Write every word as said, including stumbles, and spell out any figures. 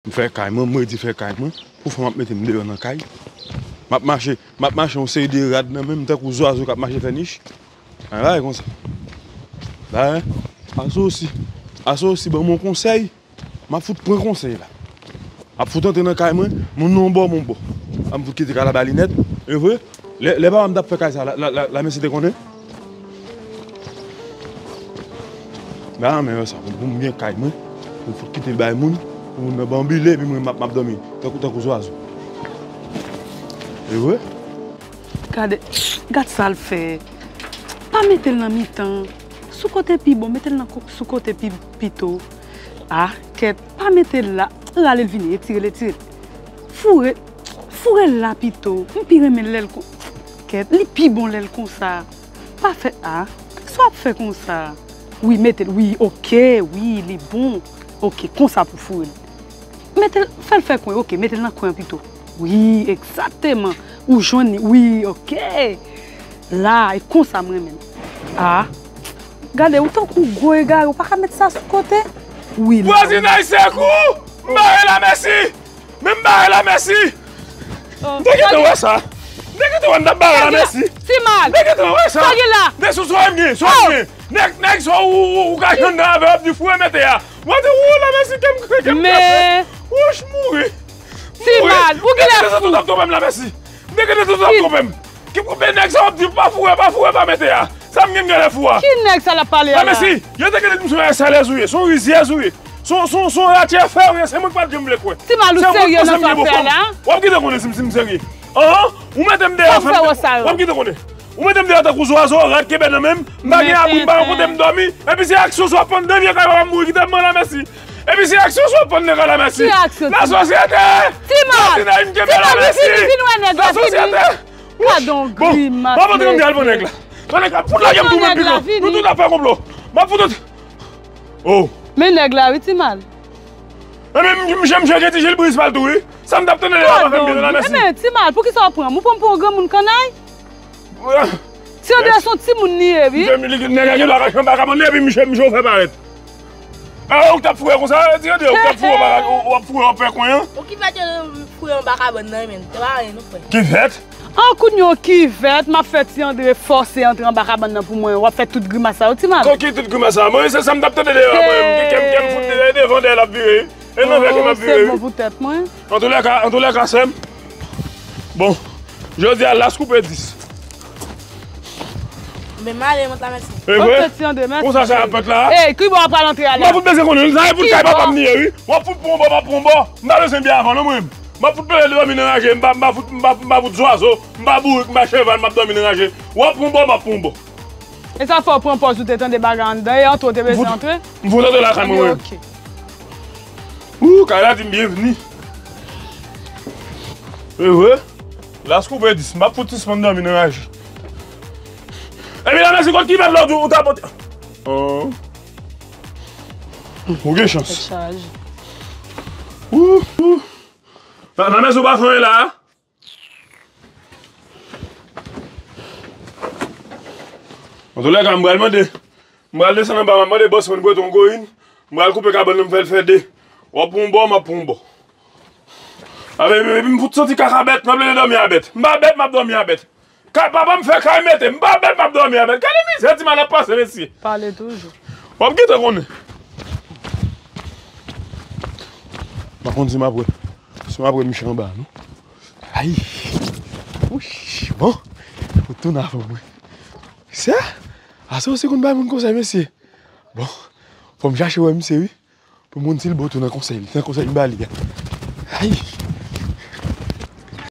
M fè kay mwen, m redi fè kay mwen. Pou fè m ap mete m deyò nan kay. M ap mache, m ap mache yon seri de rad nan men m tankou zwazo k ap mache fè nich. An bagay konsa. La, aso osi. Aso osi ban m yon konsèy. M ap fout pran konsèy la. M ap fout antre nan kay mwen, moun nan yon bò, m yon bò. M ap fout kite kay la ba li nèt. E vre, lè, lè papa m t ap fè kay sa, la, la, la, lamèsi te konnen. Ba men yo sa, pou m gen kay mwen, pou m fout kite l bay moun, pou moun nan banbile, epi mwen m ap, m ap dòmi, tankou, tankou zwazo. E vre? Gade, gad sa l fè. Pa mete l nan mitan. Sou kote pi bon, mete l nan ko-, sou kote pi, pito. Ah, kèt, pa mete l la. Rale l vini, etire l, etire l. Foure, foure l la pito. M pi renmen l lè l kon-, kèt, li pi bon lè l konsa. Pa fè, ah, sa w ap fè konsa? Wi, mete l, wi, oke, wi, li bon. Oke, konsa pou foure l. Mete l, fè l fè kwen, oke, mete l nan kwen an pito. Wi, egzakteman. Ou jwenn li, wi, oke. La, e konsa m renmen l. Ah. Gade, ou tankou gwo egare, ou pa ka met sa sou kote? Wi, la. Vwazinaj sekou! M bare lamèsi! Men m bare lamèsi! M te gentan wè sa! M te gentan wè m t ap bare lamèsi! Ti mal! M te gentan wè sa! Sa gen la? De sou swa m gen, swa m gen! Nèg, nèg sa ou, ou, ou ka jwenn nan avè w ap di foure mete a! Mwen di, wou, lamèsi, kè m, kè m kase! Men wouch, mouri! Ti mal, ou genlè fou! M te gentan santi w t ap twonpe m, lamèsi! M te gentan santi w t ap twonpe m! Ki, men nèg sa w ap di pa foure, pa foure, pa mete a! Sa m gen m genlè fou a! Ki nèg sa l ap pale a la? Lamèsi, yo te gentan di m se yon S L S ou ye, se yon rizyèz ou ye, se yon, se yon, se yon ratyè fè ou ye, se mwen ki pa t janm vle kwè. Ti mal, ou serye nan sa w ap fè a la? W ap gentan konnen si m, si m serye. Anhan, ou mete m deyò, w ap gentan konnen. Ou mete m deyò tankou zwazo, rad kenbe nan men m, m pa gen abri, m pa gen kote m dòmi. Epi se aksyon sa w ap pran nan vye kay papa m mouri, kite m mwen lamèsi. Epi se aksyon sa w ap pran nan kay lamèsi. Ki aksyon? Lasosyete! Ti mal! Vwazinaj m kenbe lamèsi! Vin, vin wè nèg la, vini. Lasosyete! Gadon grimas. Bon, m ap antre nan deyò al pran nèg la. Pran nèg la, fout lage m tou menm pito. Nou tout ap fè konplo. M ap fout antre. Oh. Men nèg la, wi, ti mal. Ebyen, m, m, m, m, Jilbriz pa l tou, wi. Sa m t ap tande deyò a pa fè m byen nan lamèsi. Ebyen, ti mal, poukisa w pran m? Ou pran m pou yon granmoun kannay? Ti André se yon timoun li ye, wi. Nèg la gen dwa kache anba kabann nan, epi misye, misye ou fè parèt. A, ou k t ap foure konsa, Ti André, ou k t ap foure, ou pa, ou, ou ap foure, w ap fè kwen an. Ou ki fè Ti André foure anba kabann nan, men, se pa anyen, non, frè. Ki fèt? An kounye yon kivèt, m ap fè Ti André fòse antre anba kabann nan pou mwen. W ap fè tout grimas sa yo, ti mal. Kon ki tout grimas sa? Mwen, se sa m t ap tande deyò a, mwen menm. Ki kè m, kè m fout de-, devan dèyè l ap vire. E nan vè ke m ap vire, wi. Se bon pou tèt mwen. Antoulèka, antoulèka, sè m. Bon, jodi a, las koupe dis. Men m ale, mwen ta mèsi. E vre? Konsa sa ap fèt la? Ey, ki bò w ap pral antre a la? M ap fout bezwen konnen, sa e pou kay papa m li ye, wi. W ap fout pran yon bò, m ap pran yon bò. M pa bezwen byen avan, non, mwen menm. M ap fout pere dòmi nan raje, m pa, m pa fout, m pa, m pa fout zwazo, m pa bourik, m pa cheval, m ap dòmi nan raje. W ap pran yon bò, m ap pran yon bò. E sa fè w pran pòz ou te tande bagay anndan, e antre w te bezwen antre? M fout antre lakay mwen menm. Ok. Ou, kay la di m byenvni. E vre? Las koupe dis, m ap fout sispann dòmi nan raje. Epi lamèsi, kot ki mèt la ou t ap pote? Oh. Ou gen chans. Tèt chaje. Ou, ou. Lamèsi, ou pa fè anyen la a? Antoulèka, m pral mande. M pral desann anba, m ap mande bòs mwen prete yon goyin. M pral koupe kabann nan, m fè l fè de. W ap pran yon bò, m ap pran yon bò. Epi, epi m fout santi kaka bèt, m ap leve dòmi a bèt. M pa bèt, m ap dòmi a bèt. Kay papa m fè kay mete, m pa bèt, m ap dòmi a bèt. Gade mizè ti mal ap pase, mesye. Pale toujou. W ap gentan konnen. M pa konn si m ap wè, si m ap wè miche anba, non. Ay! Wouch! Bon! Ou tounen avan mwen. Sa? Ase w se konn bay moun konsèy, mesye. Bon, fò m chache wè misye, wi. Pou moun si l bon tou nan konsèy li, nan konsèy m ba li a. Ay!